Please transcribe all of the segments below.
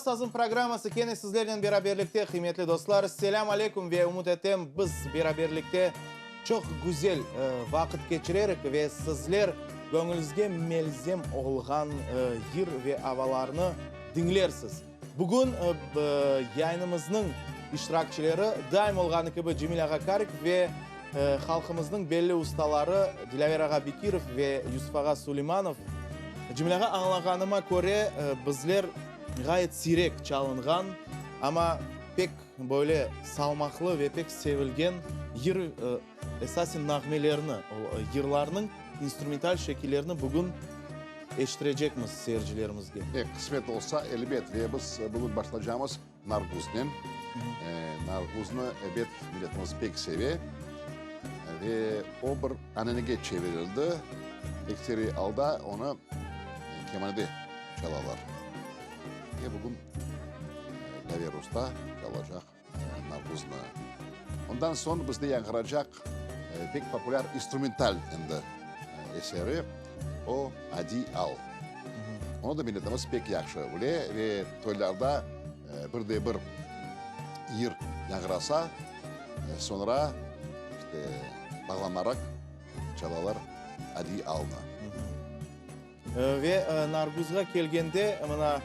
sazım programması kene sizlernen beraberlikte, qıymetli dostlar. Selâm aleyküm ve ümüt etem, biz beraberlikte çoq güzel vaqıt keçirerik ve sizler göñülizge melzem olğan yır ve avalarnı diñlersiz. Bugün yayınımıznıñ iştirakçileri daim olğanı kibi Cemil ağa Karik ve halqımıznıñ belli ustaları Dilâver ağa Bekirov ve Yusuf ağa Suleymanov. Cemil ağa, añlağanıma köre, bizler ğayet siyrek çalınğan, amma pek böyle salmaqlı ve pek sevilgen yır, esasen nağmelerni, yırlarnıñ instrumental şekillerini bugün eşittirecekmiz seyircilerimizge. E, qısmet olsa, elbet, ve biz bugün başlaycamız Narguznen. Narguznı, ebet, milletimiz pek seve ve o bir ananege çevirildi. Ekseriy alda onı kemanede çalalar. Ve bugün Daver usta çalacaq Narguznı. Ondan soñ bizde yañğıracaq pek populâr instrumental endi eseri, o, Adiy al. Onı da milletimiz pek yahşı bile ve toylarda bir de bir yır yañğırasa, soñra işte bağlanaraq çalalar Adiy alnı. Ve Narguzğa kelgende, mına,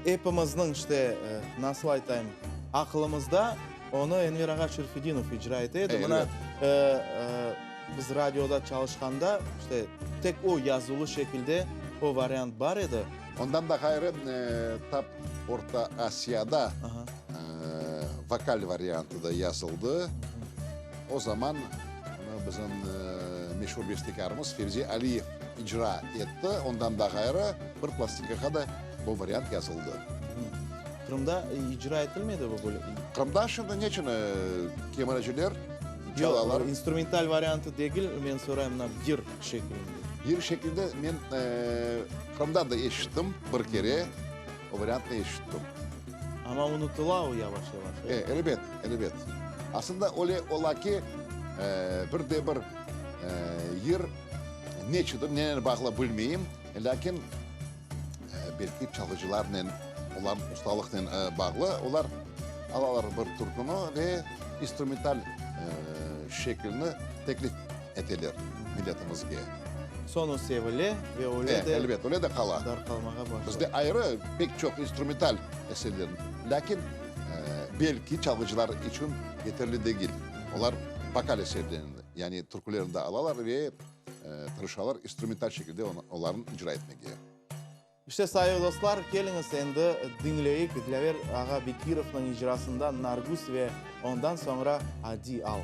epimizniñ, işte, nasıl aytayım, aqılımızda onı Enver ağa Şerfedinov icra ete edi. Mına, biz radioda çalışqanda, işte, tek o yazuvlı şekilde o variant bar edi. Ondan da ğayrı, tap Orta Asiyada vokal variantı da yazıldı. O zaman onı bizim meşur bestekârımız Fevzi Aliyev icra etti. Ondan da ğayrı, bir plastinkağa da bu variant yazıldı. Qırımda icra etilmedi bu böyle? Qırımda şimdi neçün kemaneciler çalalar. Yoq, instrumental variantı degil, men sorayım, mına yır şeklinde. Yır şeklinde men Qırımda da eşittim bir kere, o variantnı eşittim. Amma unutıla o yavaş-yavaş, e? Elbet, elbet. Aslında öyle ola ki, bir de bir yır neçündir, nenen bağlı bilmeyim, lâkin belki çalğıcılarnen, olarnıñ ustalıqnen bağlı, olar alalar bir türküni ve instrumental şeklini teklif eteler milletimizge. Soñ o sevile ve öyle de. Elbet, öyle de qala. Darqalmağa başlay. Bizde ayrı pek çoq instrumental eserler, lâkin belki çalğıcılar içün yeterli degil. Olar vokal eserlerini, yani türkülerini de alalar ve tırışalar instrumental şekilde olarnı icra etmege. İşte, sayılı dostlar, keliñiz endi diñleyik Dilâver ağa Bekirovnıñ icrasında Nargüz ve ondan soñra Adiy al.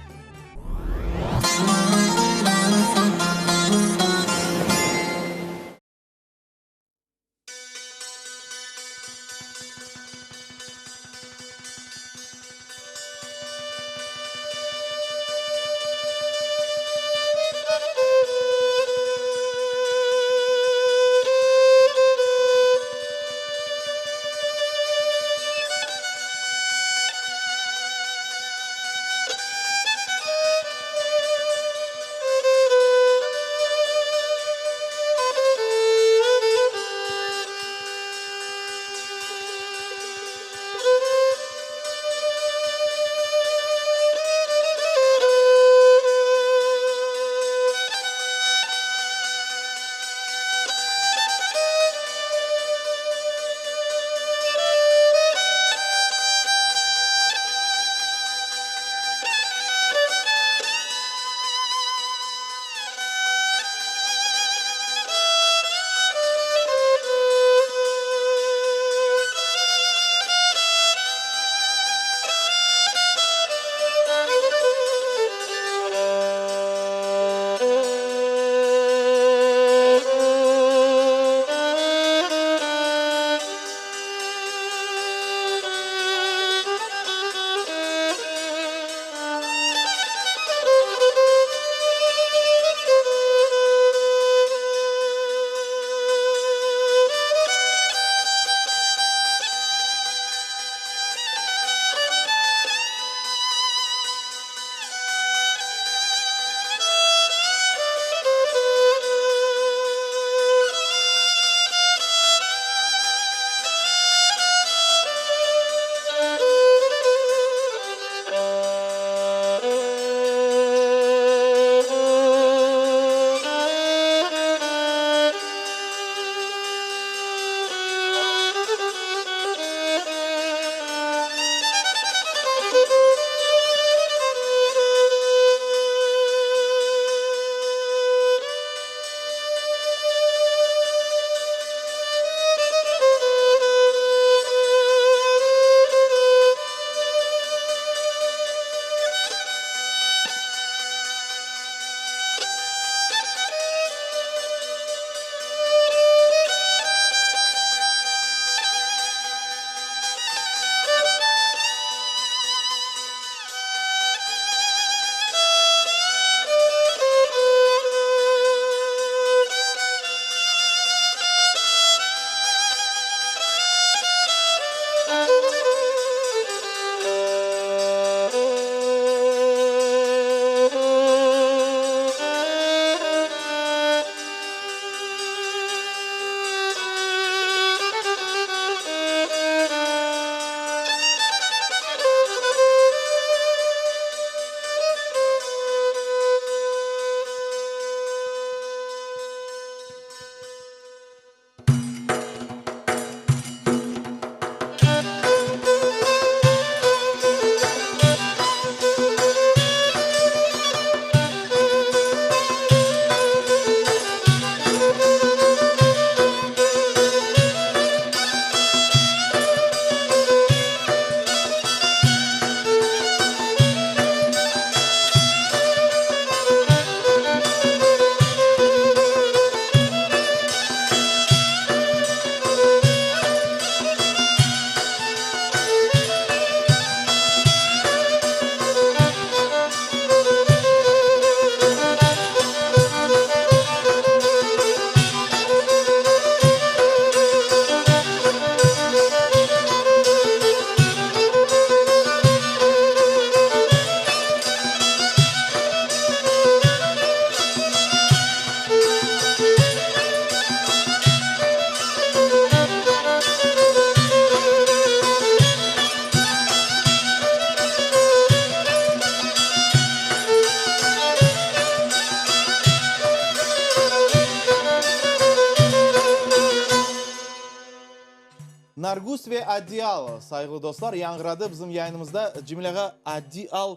Avgust ve Adial, sayğılı dostlar, yañğıradı bizim yayınımızda. Cemil ağa, Adial,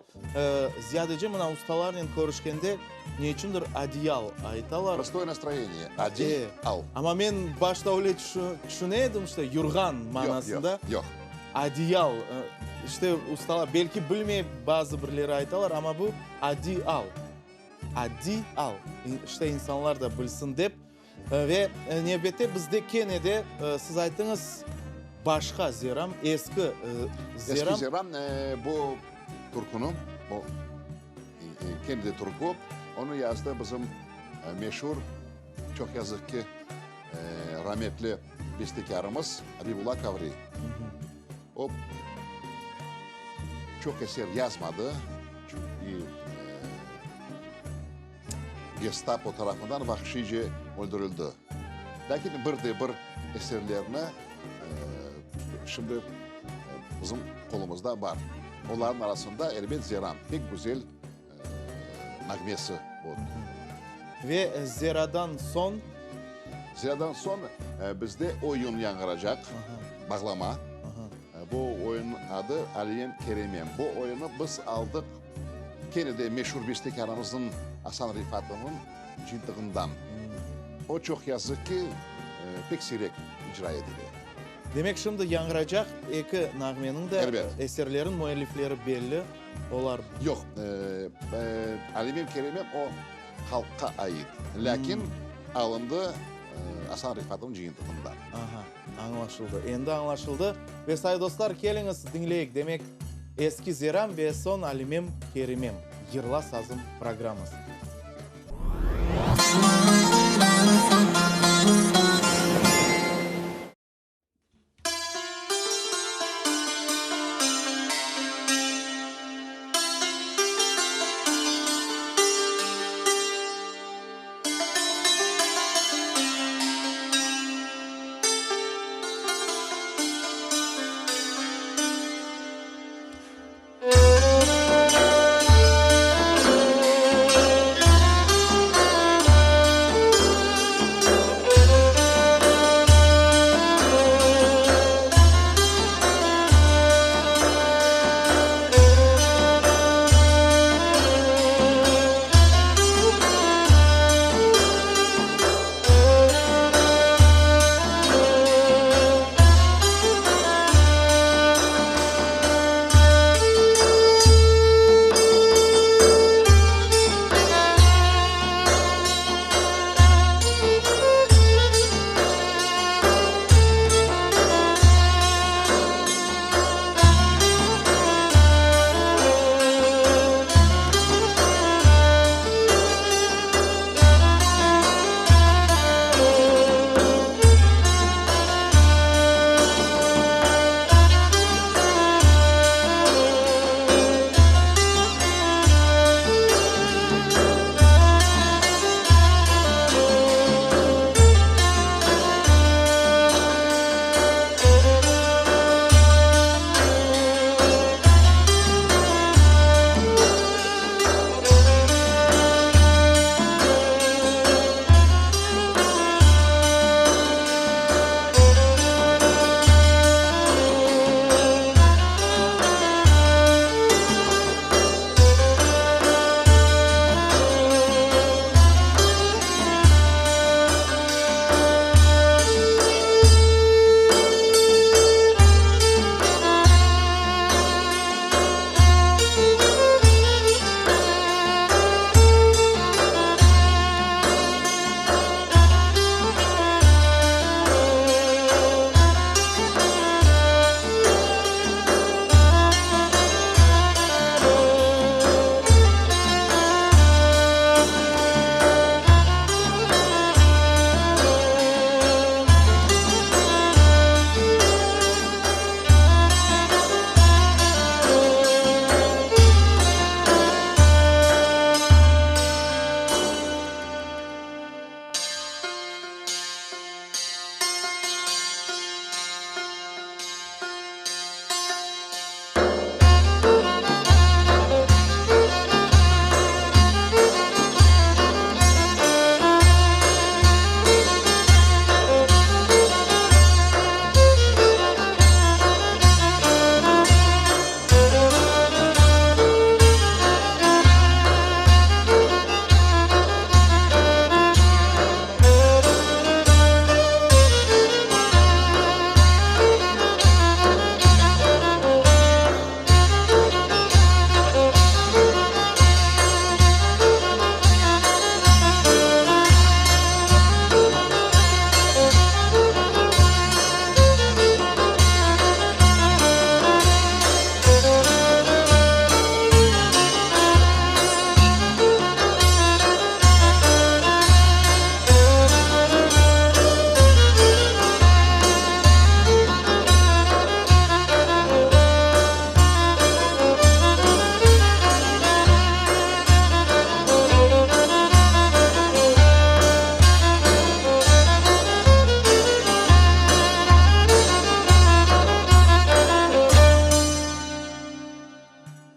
ziyadece mına ustalarnen körüşkende ne içündir Adiyal aytalar. Prostoye nastroyeniye, Adi-al. Amma men başta öyle tüşüne edim, işte, yurğan manasında. Yoq, yoq, yoq. Adiyal, işte, ustalar, belki bilmeyip bazı birleri aytalar, amma bu Adi-al. Adi-al, işte, insanlar da bilsin dep. Ve nevbette bizde kene de, siz ayttıñız, başqa zeram, eski zeram. Eski zeram, bu türküni, bu kene de türkü, onı yazdı bizim meşur, çoq yazıq ki, rametli bestekârımız Abibulla Kavri. O, çoq eser yazmadı, çünki Gestapo tarafından vahşiyce öldürildi. Lâkin bir de bir eserlerini şimdi bizim qolumızda bar. Olarnıñ arasında, elbet, Zeran, pek güzel nağmesi bu. Ve Zeradan soñ? Zeradan soñ bizde oyun yañğıracaq, bağlama. Bu oyunnıñ adı Aliyem Keremem. Bu oyunnı biz aldıq kene de meşur bestekârımıznıñ Asan Refatovnıñ cıntığından. O, çoq yazıq ki, pek siyrek icra etile. Demek, şimdi yañğıracaq eki nağmeniñ de eserlerin müellifleri belli, olar. Yoq, Aliyem Keremem o, halqqa ait, lâkin alındı Asan Refatovnıñ cıyıntığından. Aha, añlaşıldı, endi añlaşıldı. Ve, sayı dostlar, keliñiz, diñleyik, demek, Eski Zeram ve soñ Alimem Kerimem, Yırla sazım programması.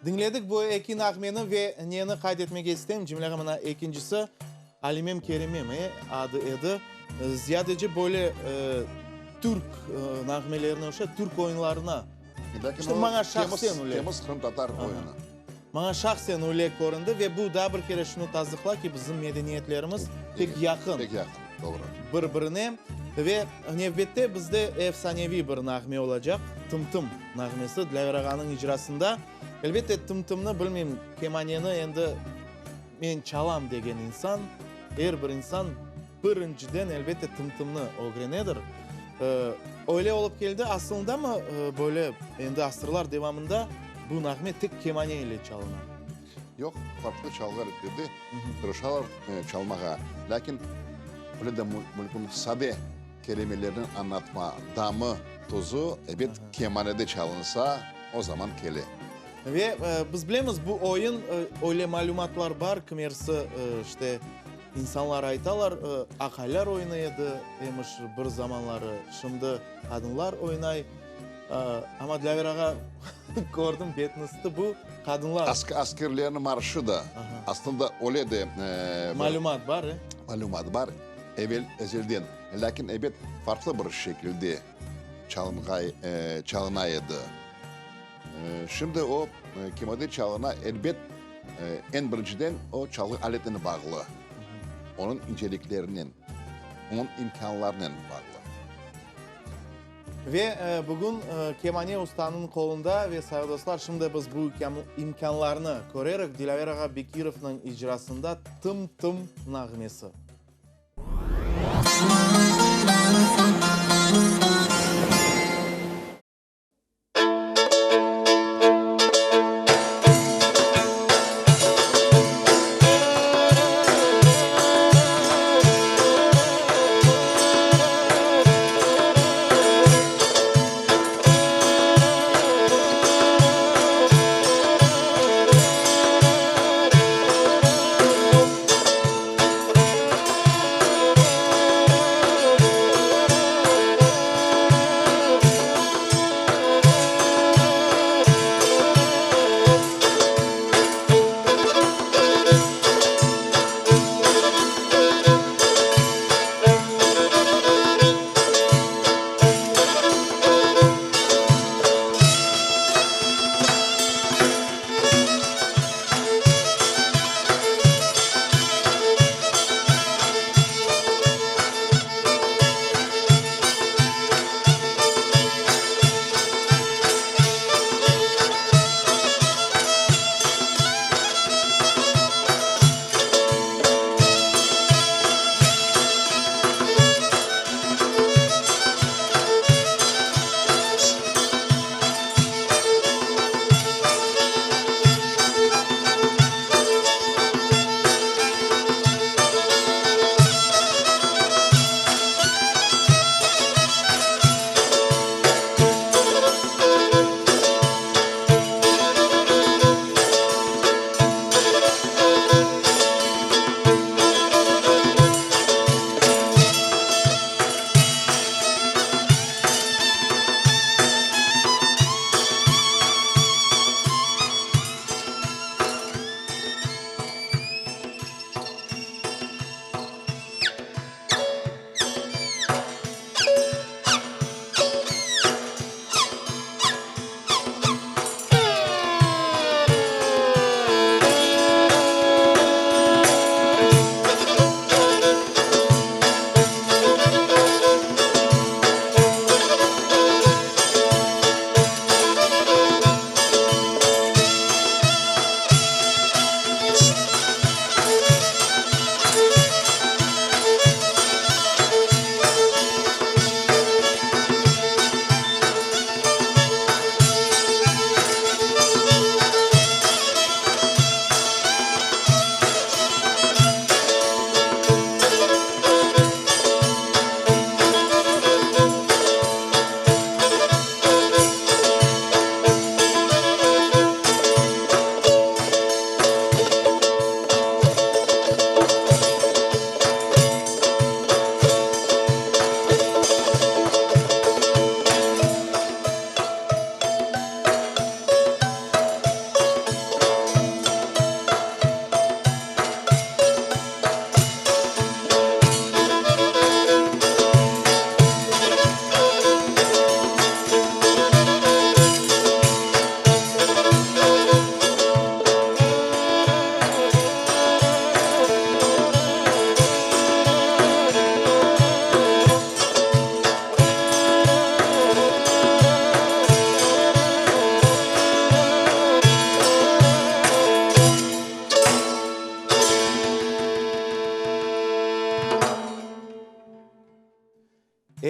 Diñledik bu eki nağmeni ve neni qayd etmege isteyim, Cemile ağa, mına ekincisi, Alimem Kerimem, e, adı edi. Ziyadece böyle türk nağmelerine oşay, türk oyunlarına. İşte maña şahsen öyle. Temiz qırımtatar oyunı. Maña şahsen öyle köründi ve bu daa bir kere şunı tasdıqlay ki, bizim medeniyetlerimiz pek yaqın. Pek yaqın, doğru. Bir-birine. Ve nevbette bizde efsaneviy bir nağme olacaq, Tım-tım nağmesi Dilâver ağanıñ icrasında. Elbette, Tım-tımnı, bilmeyim, kemaneni endi men çalam degen insan, er bir insan birinciden, elbette, Tım-tımnı ögrenedir. Öyle olıp keldi, asılındamı, böyle endi asırlar devamında bu nağme tek kemane ile çalına? Yoq, farqlı çalğı aletlerde tırışalar çalmağa, lâkin öyle de mümkün sade kelimelerni añlatma, damı, tuzu, ebet, kemanede çalınsa, o zaman kele. Ve biz bilemiz, bu oyun, öyle malümatlar bar, kimersi, işte, insanlar aytalar, aqaylar oynay edi, emiş, bir zamanları, şimdi qadınlar oynay. Amma Dilâver ağa, kördim, betini sıttı, bu qadınlar. Askerlerniñ marşı da, aslında öyle de. Malümat bar, e? Malümat bar, evel ezelden. Lâkin, ebet, farqlı bir şekilde çalına edi. Şimdi o kemode çalına, elbet, eñ birinciden o çalğı aletinen bağlı, onıñ inceliklerinen, onıñ imkânlarınen bağlı. Ve bugün kemane ustanıñ qolunda, ve sayğı dostlar, şimdi biz bu imkânlarnı körerik, Dilâver ağa Bekirovnıñ icrasında Tım-tım nağmesi.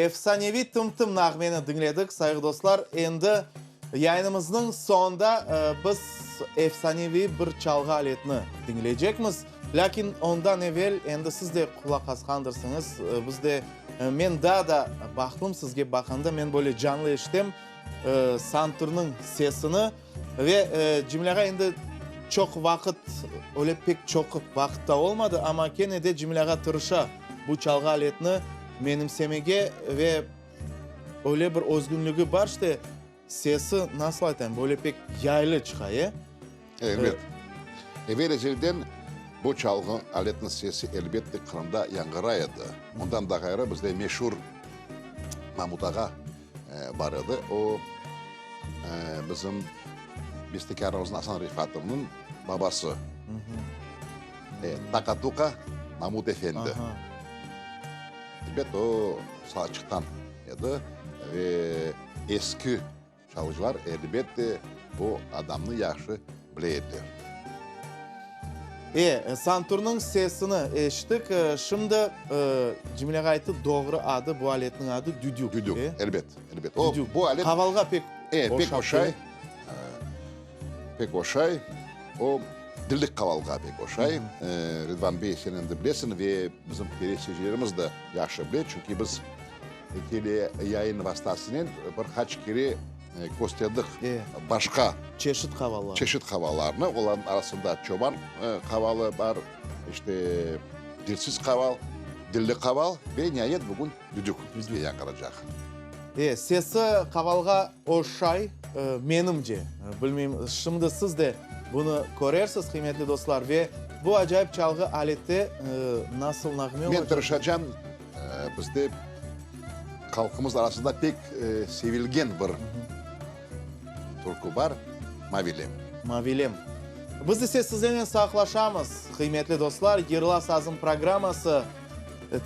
Efsaneviy Tım-tım nağmeni diñledik, sayğı dostlar. Endi yayınımıznıñ soñunda biz efsaneviy bir çalğı aletini diñleycekmiz. Lâkin ondan evel, endi siz de qulaq asqandırsıñız, biz de, men daa da bahtlım sizge baqanda, men böyle canlı eşitem santurnıñ sesini. Ve Cemil ağa endi çoq vaqıt, öyle pek çoq vaqıt da olmadı, amma kene de Cemil ağa tırışa bu çalğı aletini menimsemege ve öyle bir özgünligi bar işte, sesi, nasıl aytayım, böyle pek yaylı çıqa, e? Elbet. Evel-ezelden bu çalğı aletniñ sesi elbette Qırımda yañğıray edi. Ondan da ğayrı bizde meşur Mamut ağa bar edi. O, bizim bestekârımıznıñ Asan Refatovnıñ babası. Taqatuqa Mamut efendi. Elbet, o, Salaçıqtan edi ve eski çalıcılar, elbette, bu adamnı yahşı bile ediler. E, santurnıñ sesini eşittik. Şimdi Cemile ağa ayttı, doğru adı, bu aletniñ adı düdük. Düdük, elbet, elbet. O, bu alet. Qavalğa pek E, pek oşay. Pek oşay. O, dillik qavalğa pek oşay. Ridvan bey, sen endi bilesiñ ve bizim teleseyircilerimiz de yahşı bile, çünki biz Teleyayın vastasınen bir qaç kere kösterdik başqa çeşit qavallarnı. Çeşit qavallarnı. Olarnıñ arasında çoban qavalı bar, işte, dilsiz qaval, dilli qaval ve niayet bugün düdük bizge yañğıracaq. E, sesi qavalğa oşay, menimce. Bilmeyim, şimdi siz de bunı körersiz, qıymetli dostlar, ve bu acayip çalğı alette nasıl nağme olacaq? Men tırışacam. Bizde halqımız arasında pek sevilgen bir türkü bar, Mavilem. Mavilem. Biz ise sizlernen sağlıqlaşamız, qıymetli dostlar. Yırla sazım programması.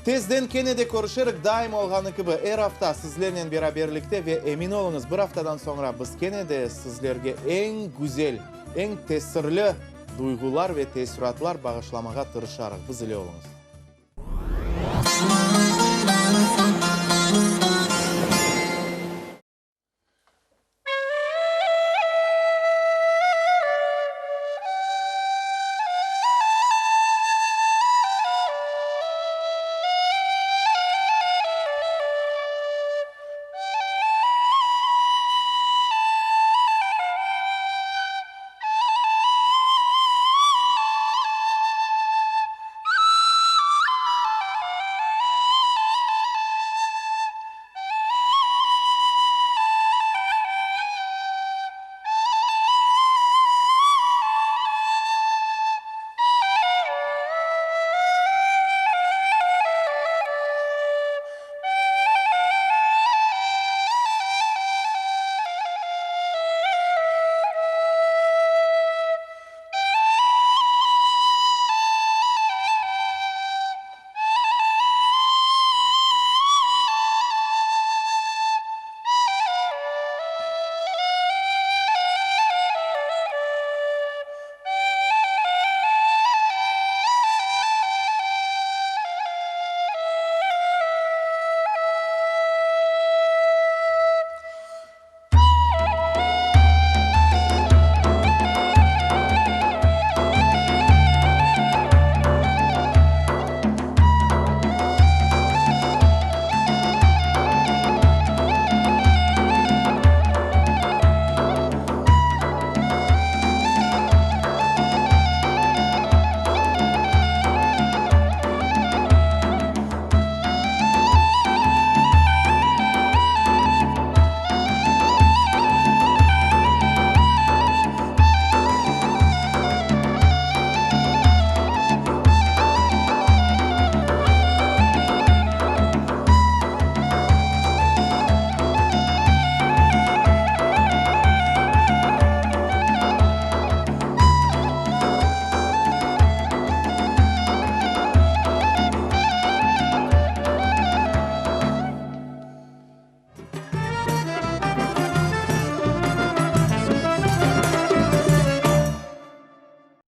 Tezden kene de körüşerik, daim olğanı kibi, er afta sizlernen beraberlikte ve emin oluñız, bir aftadan soñra biz kene de sizlerge eñ güzel, eñ tesirli duyğular ve teessüratlar bağışlamağa tırışarıq. Biz ile oluñız.